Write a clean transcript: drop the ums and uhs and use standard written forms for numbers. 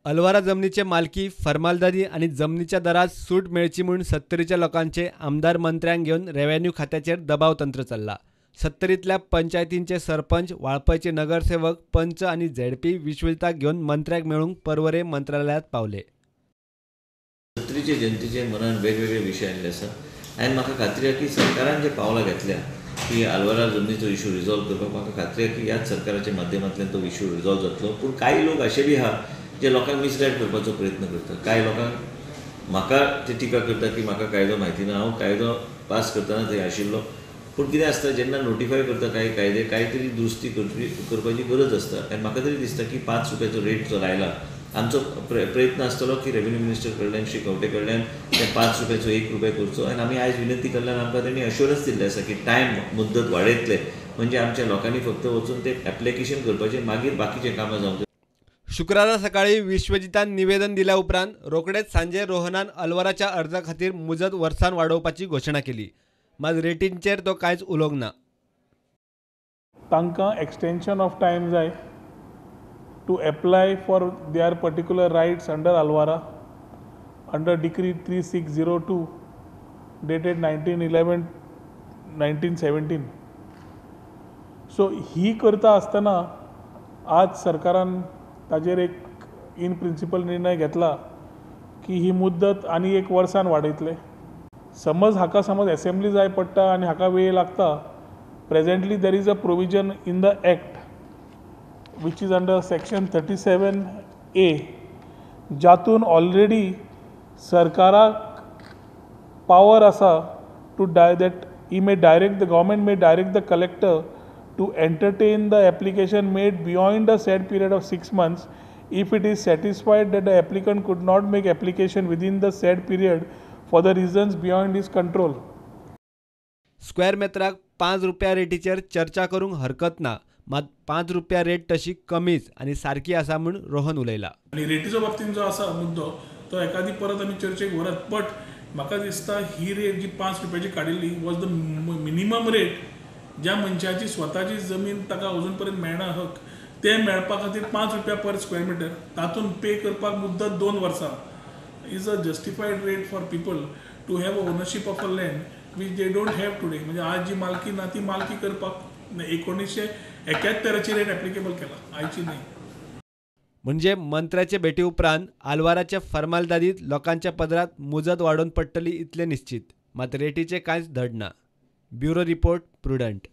अल्वारा जमनीचे मालकी फरमालदारी आनी जमनीच्या दरात सूट मेळची म्हूण सत्तरीच्या लोकांचे आमदार मंत्र्यांक घेवन रेव्हेन्यू खात्याचेर दबाव तंत्र चल्ला. सत्तरींतल्या पंचायतींचे सरपंच, वाळपयचे नगरसेवक, पंच आनी झेडपी विश्वजिताक घेवन मंत्र्याक मेळूंक पर्वरे मंत्रालयांत पावले. सत्तरीचे जनतेचे मनान वेगवेगळे विशय आयिल्ले आसा आनी म्हाका खात्री आसा की सरकारान जे पावलां घेतल्या की आल्वारा जमनीचो इशू रिजॉल्व करपाक, म्हाका खात्री आसा की ह्याच सरकाराच्या माध्यमांतल्यान तो इशू रिजॉल्व जातलो. पूण कांय लोक अशे बी आहा जे लोकांक मिसगायड करपाचो प्रयत्न करता. कांय लोकांक म्हाका ते टिका करता की म्हाका कायदो म्हायती ना, हांव कायदो पास करतना थंय आशिल्लो. पूण कितें आसता, जेन्ना नोटिफाय करता कांय कायदे, कांय तरी दुरुस्ती करपाची गरज आसता. आनी म्हाका तरी दिसता की 5 रुपयाचो रेट जो लायला, आमचो प्रयत्न आसतलो की रेव्हेन्यू मिनिस्टर कडल्यान, श्री खंवटे कडल्यान ते 5 रुपयाचो 1 रुपया करचो. आनी आमी आयज विनंती केल्ल्यान आमकां तेणी अश्योरन्स दिल्लें आसा की टायम मुद्दत वाडयतले, म्हणजे आमच्या लोकांनी फक्त वचून ते एप्लिकेशन करपाचें, मागीर बाकीचें कामां जावचें. शुक्रारा सकाळी विश्वजितान निवेदन दिल्या उपरांत रोखडेच सांजे रोहनान अल्वाराच्या अर्जा खातीर मुजत वर्सान वाडोवपाची घोशणा केली. मात रेटींचेर तो कांयच उलोवंक ना. तांकां एक्सटेंशन ऑफ टायम जाय to apply for their particular rights under Alvara under decree 3602 dated 19/11/1917. So ही करता आसतना आज सरकारान ताजेर एक इन प्रिंसिपल निर्णय घेतला की ही मुद्दत आनी 1 वर्सान वाडयतले. समज हाका समज एसेंब्ली जाय पडटा आनी हाका वेळ लागता, presently there is a provision in the act which is under section 37A, जातून ऑलरेडी सरकाराक पावर आसा to that he may direct, the government may direct the collector to entertain the application made beyond the said period of 6 months if it is satisfied that the applicant could not make application within the said period for the reasons beyond his control. Square मेत्राक 5 रुपया रेटीचेर चर्चा करूंक हरकत ना, मात 5 रुपया rate तशी कमीच आनी सारकी आसा म्हूण रोहन उलयला. आनी रेटीचो बाबतींत जो आसा मुद्दो तो एकादी परत आमी चर्चेक व्हरत, बट म्हाका दिसता ही रेट जी 5 रुपयाची काडिल्ली वॉज the minimum rate. ज्या मनशाची स्वताची जमीन ताका अजून पर्यंत मेळना हक, ते मेळपा खातीर 5 रुपया पर स्क्वेअर मिटर, तातूंत पे करपाक मुद्दत 2 वर्सां is a justified rate for people to have a ownership of a land which they don't have today. म्हणजे आज जी मालकी ना ती मालकी करपाक 1971 रेट एप्लिकेबल केला, आयची न्हय. म्हणजे मंत्र्याचे भेटी उपरांत आल्वाराच्या फरमालदारीत लोकांच्या पदरात मुजत वाडोवन पडटली इतलें निश्चित, मात रेटीचें कांयच धड ना. Bureau report, Prudent.